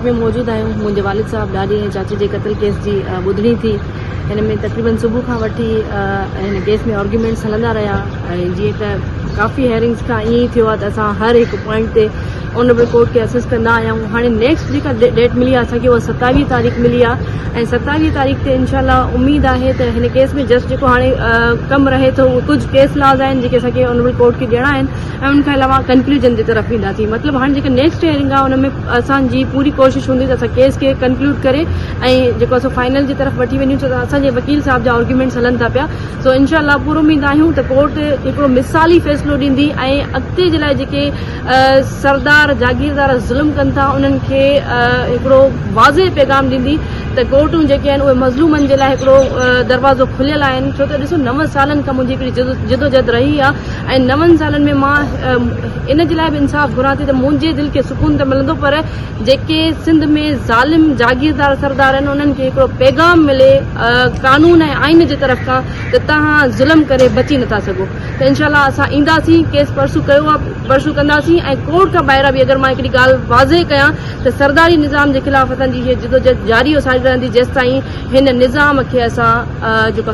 ۾ موجود آهيون منهنجي والد صاحب ڏاڏي ۽ چاچي جي قتل ڪيس جي ٻڌڻي ٿي هن ۾ تقريبن صبح کان وٺي هن ڪيس ۾ آرگيومينٽس هلندا رهيا ۽ جيئن ته ڪافي هيئرنگس کان ائين ئي ٿيو آهي ته اسان هر هڪ پوائنٽ تي آنريبل ڪورٽ کي اسس ڪندا آيا آهيون هاڻي نيڪسٽ جيڪا ڊيٽ ملي آهي اسان کي اها 27 تاريخ ملي آهي ۽ 27 تاريخ تي انشاء الله اميد آهي ته هن ڪيس ۾ جسٽ جيڪو هاڻي ڪم رهي ٿو اهو ڪجهه ڪيس لاز آهن جيڪي اسان کي آنريبل ڪورٽ کي ڏيڻا آهن ۽ ان کان علاوه ڪنڪلوجن جي طرف وينداسين مطلب هاڻي جيڪا نيڪسٽ هيئرنگ آهي ان ۾ اسان جي پوري ڪوشش هوندي ته اسان ڪيس کي ڪنڪلوڊ ڪري ۽ جيڪو اسان فائنل جي طرف وٺي وڃون ڇو ته اسان جي وڪيل صاحب جا آرگيومينٽس هلن ٿا پيا سو انشاء الله پور اميد آهيون ته ڪورٽ هڪڙو مثالي فيصلو ڏيندي ۽ اڳتي جي لاء جيڪي سردار جاگيردار ظلم ڪن ٿا انهن کي هڪڙو واضح پيغام ڏيندي ته ڪورٽون جيڪي آهن اهي مظلومن جي لاء هڪڙو دروازو کليل آهن ڇو ته ڏسو نو سالن کان منهنجي هڪڙي جدوجهد رهي آهي ۽ نون سالن ۾ مان ان جي لاء به انصاف گهران ٿي ته منهنجي دل کي سڪون ته ملندو پر جيڪي سنڌ ۾ ظالم جاگيردار سردار آهن انهن کي هڪڙو پيغام ملي قانون ۽ آئين جي طرف کان ته توهان ظلم ڪري بچي نٿا سگهو ته انشاء الله اسان اينداسين ڪيس پرسو ڪيو آهي پرسو ڪنداسين ۽ ڪورٽ کان ٻاهران به اگر مان هڪڙي ڳالهه واضح ڪيان ته سرداري نظام جي خلاف اسان جي هي جدوجهد جاري و ساري رهندي جيستائين هن نظام کي اسان جيڪو.